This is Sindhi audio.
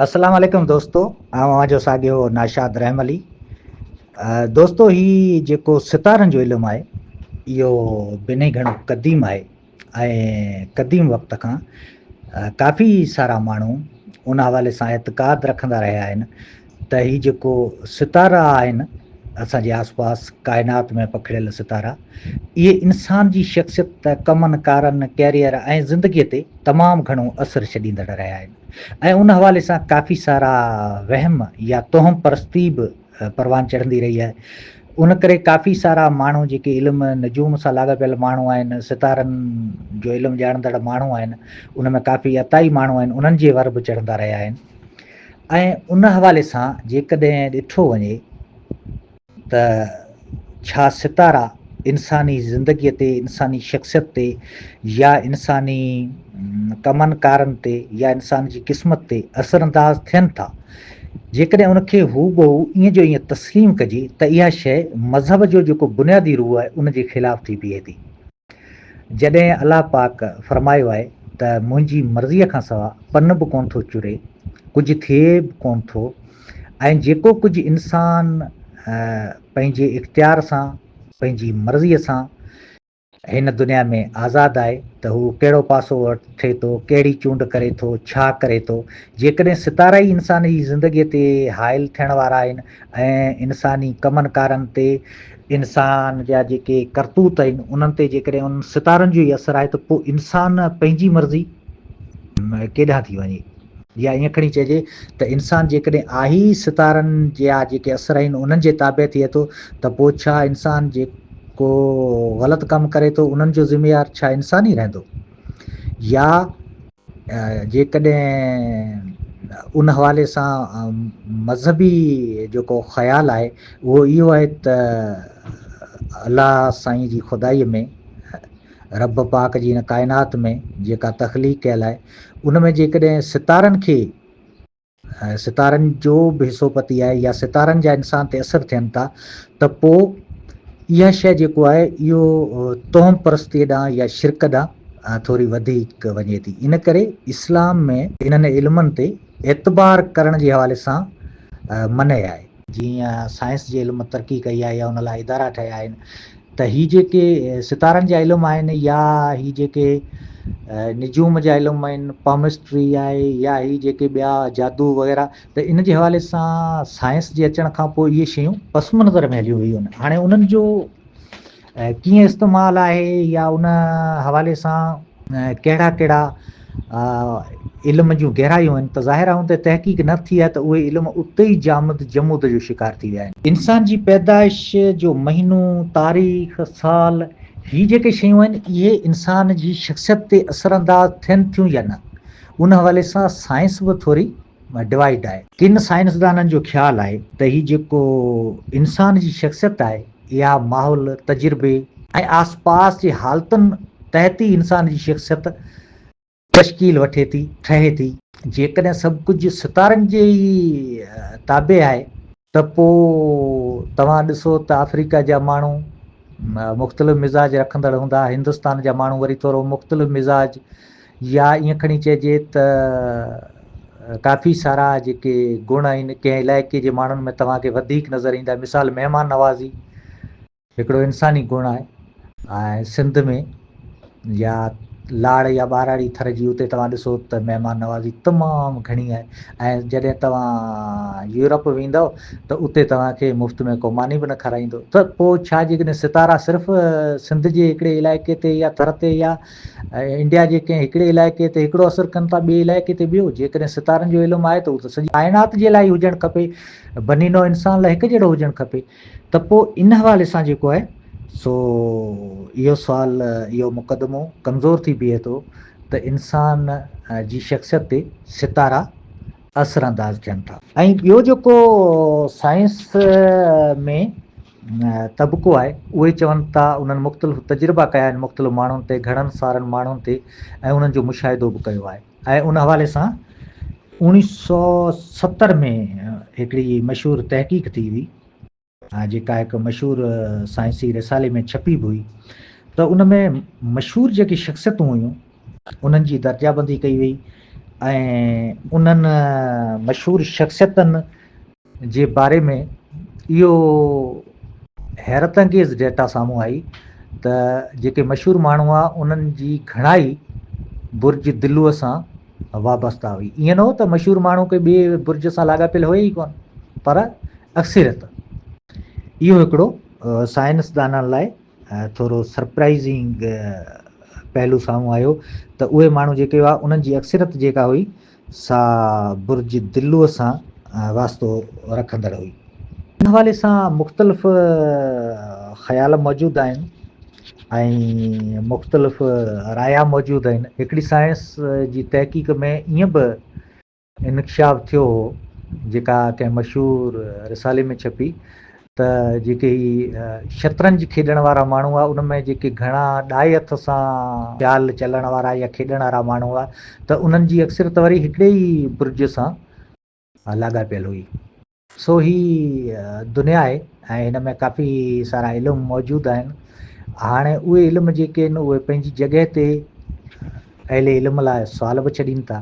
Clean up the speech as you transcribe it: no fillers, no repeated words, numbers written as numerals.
السلام عليڪم دوستو آئون اوهان جو ساڳيو ناشاد رحم علي دوستو هي جيڪو ستارن جو علم آهي اهو بنهه گهڻو قديم آهي ۽ قديم وقت کان ڪافي سارا ماڻهو ان حوالي سان اعتقاد رکندا رهيا آهن ته هي جيڪو ستارا آهن اسان جي آس پاس ڪائنات ۾ پکڙيل ستارا اهي انسان جي شخصيت، ڪمن ڪارن، ڪيريئر ۽ زندگي تي تمام گهڻو اثر ڇڏيندڙ رهيا آهن ۽ ان حوالي سان ڪافي سارا وهم يا توهم پرستي به پروان چڙهندي رهي آهي ان ڪري ڪافي سارا ماڻهو جيڪي علم نجوم سان لاڳاپيل ماڻهو آهن ستارن جو علم ڄاڻندڙ ماڻهو آهن ان ۾ ڪافي عطائي ماڻهو آهن انهن جي ور به چڙهندا رهيا آهن. ۽ ان حوالي سان جيڪڏهن ڏٺو وڃي ته ڇا ستارا انساني زندگيء تي، انساني شخصيت تي يا انساني ڪمن ڪارن تي يا انسان جي قسمت تي اثر انداز ٿين ٿا؟ جيڪڏهن ان کي هوبهو ائين جو ائين تسليم ڪجي ته اها شيء مذهب جو جيڪو بنيادي روح آهي ان جي خلاف ٿي بيهي ٿي. جڏهن الله پاڪ فرمايو آهي ته منهنجي مرضيء کان سوا پن به ڪونه ٿو چري، ڪجهه ٿئي به ڪونه ٿو ۽ جيڪو ڪجهه انسان پنهنجي اختيار سان، پنهنجي مرضيء سان هن دنيا ۾ آزاد آهي ته هو ڪهڙو پاسو وٺي ٿو، ڪهڙي چونڊ ڪري ٿو، ڇا ڪري ٿو. جيڪڏهن ستارا ئي انسان جي زندگيء تي حائل ٿيڻ وارا آهن ۽ انساني ڪمن ڪارن تي انسان جا جيڪي ڪرتوت آهن انهن تي جيڪڏهن انهن ستارن جو ئي اثر آهي ته پوء انسان پنهنجي مرضي ڪيڏانهن ٿي وڃي يا ائين کڻي چئجي ته انسان جيڪڏهن آهي ئي ستارن جا جيڪي اثر آهن انهن جي تابع ٿئي ٿو ته پوء ڇا انسان جيڪو غلط ڪم ڪري ٿو انهن جو ذميوار ڇا انسان ئي رهندو يا جيڪڏهن ان حوالي سان مذهبي جيڪو خيال آهي اهو اهو آهي ته الله سائين جي خدائي ۾ رب پاڪ جي هن ڪائنات ۾ جيڪا تخليق ڪيل آهي ان ۾ جيڪڏهن ستارن کي ستارن جو به حصو پتي آهي يا ستارن جا انسان تي اثر ٿين ٿا ته پوء اها شيء جيڪو آهي اهو توهم پرستيء ڏانهن يا شرڪ ڏانهن ٿوري وڌيڪ وڃي ٿي. ان ڪري اسلام ۾ انهن علمن تي اعتبار ڪرڻ جي حوالي سان منع آهي. جيئن سائنس جي علم ترقي ڪئي آهي يا ان لاء ادارا ٺهيا آهن ته هي جيڪي ستارن جا علم آهن يا هي جيڪي نجوم جا علم آهن، پامسٽري آهي يا هي جيڪي ٻيا جادو وغيره ته ان جي حوالي سان سائنس جي اچڻ کان پوء اهي شيون پس منظر ۾ هليون ويون آهن. هاڻي انهن جو ڪيئن استعمال آهي يا ان حوالي سان ڪهڙا ڪهڙا علم جون گهرايون آهن ته ظاهر آهي ان تي تحقيق نه ٿي آهي ته اهي علم اتي ئي جامد جمود جو شڪار ٿي ويا آهن. انسان جي پيدائش جو مهينو، تاريخ، سال هي جيڪي شيون آهن اهي انسان جي شخصيت تي اثرانداز ٿين ٿيون يا نه ان حوالي سان سائنس به ٿوري ڊوائيڊ آهي. ڪن سائنسدانن جو خيال آهي ته هي جيڪو انسان جي شخصيت آهي اها ماحول، تجربي ۽ آسپاس جي حالتن تحت ئي انسان جي شخصيت تشڪيل وٺي ٿي، ٺهي ٿي. جيڪڏهن سڀ ڪجهه ستارن جي ئي تابع آهي ته پوء توهان ڏسو ته آفريڪا جا ماڻهو مختلف مزاج رکندڙ هوندا، هندستان جا ماڻهو وري ٿورو مختلف مزاج يا ائين کڻي چئجي ته ڪافي سارا جيڪي گڻ آهن ڪنهن علائقي جي ماڻهن ۾ توهان کي وڌيڪ نظر ايندا مثال مهمان نوازي هڪڙو انساني گڻ آهي ۽ سنڌ ۾ يا لاڙ يا ٻهراڙي ٿر جي اتي توهان ڏسو ته مهمان نوازي تمام گهڻي آهي ۽ جڏهن توهان يورپ ويندؤ ته اتي توهان کي مفت ۾ ڪو ماني به نه کارائيندو ته پوء ڇا جيڪڏهن ستارا صرف سنڌ جي هڪڙي علائقي تي يا ٿر تي يا انڊيا جي ڪنهن هڪڙي علائقي تي هڪڙو اثر ڪن ٿا ٻئي علائقي تي ٻيو جيڪڏهن ستارن جو علم آهي ته اهو ته سڄي ڪائنات جي لاء ئي هجڻ کپي بني نوع انسان لاء هڪ جهڙو هجڻ کپي ته پوء ان حوالي سان جيڪو آهي سو اهو سوال اهو مقدمو ڪمزور ٿي بيهي ٿو ته انسان جي شخصيت تي ستارا اثر انداز ٿين ٿا. ۽ ٻيو جيڪو سائنس ۾ طبقو آهي اهي چون ٿا انهن مختلف تجربا ڪيا آهن مختلف ماڻهن تي گهڻن سارن ماڻهن تي ۽ انهن جو مشاهدو به ڪيو آهي ۽ ان حوالي سان 1970 ۾ هڪڙي مشهور تحقيق ٿي هئي، جيڪا هڪ مشهور سائنسي رسالي ۾ ڇپي به هئي ته ان ۾ مشهور جيڪي شخصيتون هيون انهن جي درجه بندي ڪئي وئي ۽ انهن مشهور شخصيتن جي باري ۾ اهو حيرت انگيز ڊيٽا سامهون آئي ته جيڪي مشهور ماڻهو هئا انهن جي گهڻائي برج دلوء سان وابسته هئي. ائين نه هو ته مشهور ماڻهو ڪنهن ٻئي برج سان لاڳاپيل هئي ئي ڪونه پر اڪثريت. اهو هڪڙو سائنسدانن لاء ٿورو سرپرائزنگ پهلو سامهون آيو ته اهي ماڻهو جيڪي هئا انهن جي اڪثريت جيڪا هئي سا برج دلوء سان واسطو رکندڙ هئي. ان حوالي سان مختلف خيال موجود آهن ۽ مختلف رايا موجود آهن. هڪڙي سائنس جي تحقيق ۾ ائين به انڪشاف ٿيو هو، جيڪا ڪنهن مشهور رسالي ۾ ڇپي ته جيڪي هي شطرنج کيڏڻ وارا ماڻهو هئا ان ۾ جيڪي گهڻا ڏائي هٿ سان چال چلڻ وارا يا کيڏڻ وارا ماڻهو هئا ته انهن جي اڪثريت وري هڪڙي ئي برج سان لاڳاپيل هئي. سو هي دنيا آهي ۽ هن ۾ ڪافي سارا علم موجود آهن. هاڻي اهي علم جيڪي آهن اهي پنهنجي جڳهه تي اهل علم لاء سوال به ڇڏين ٿا.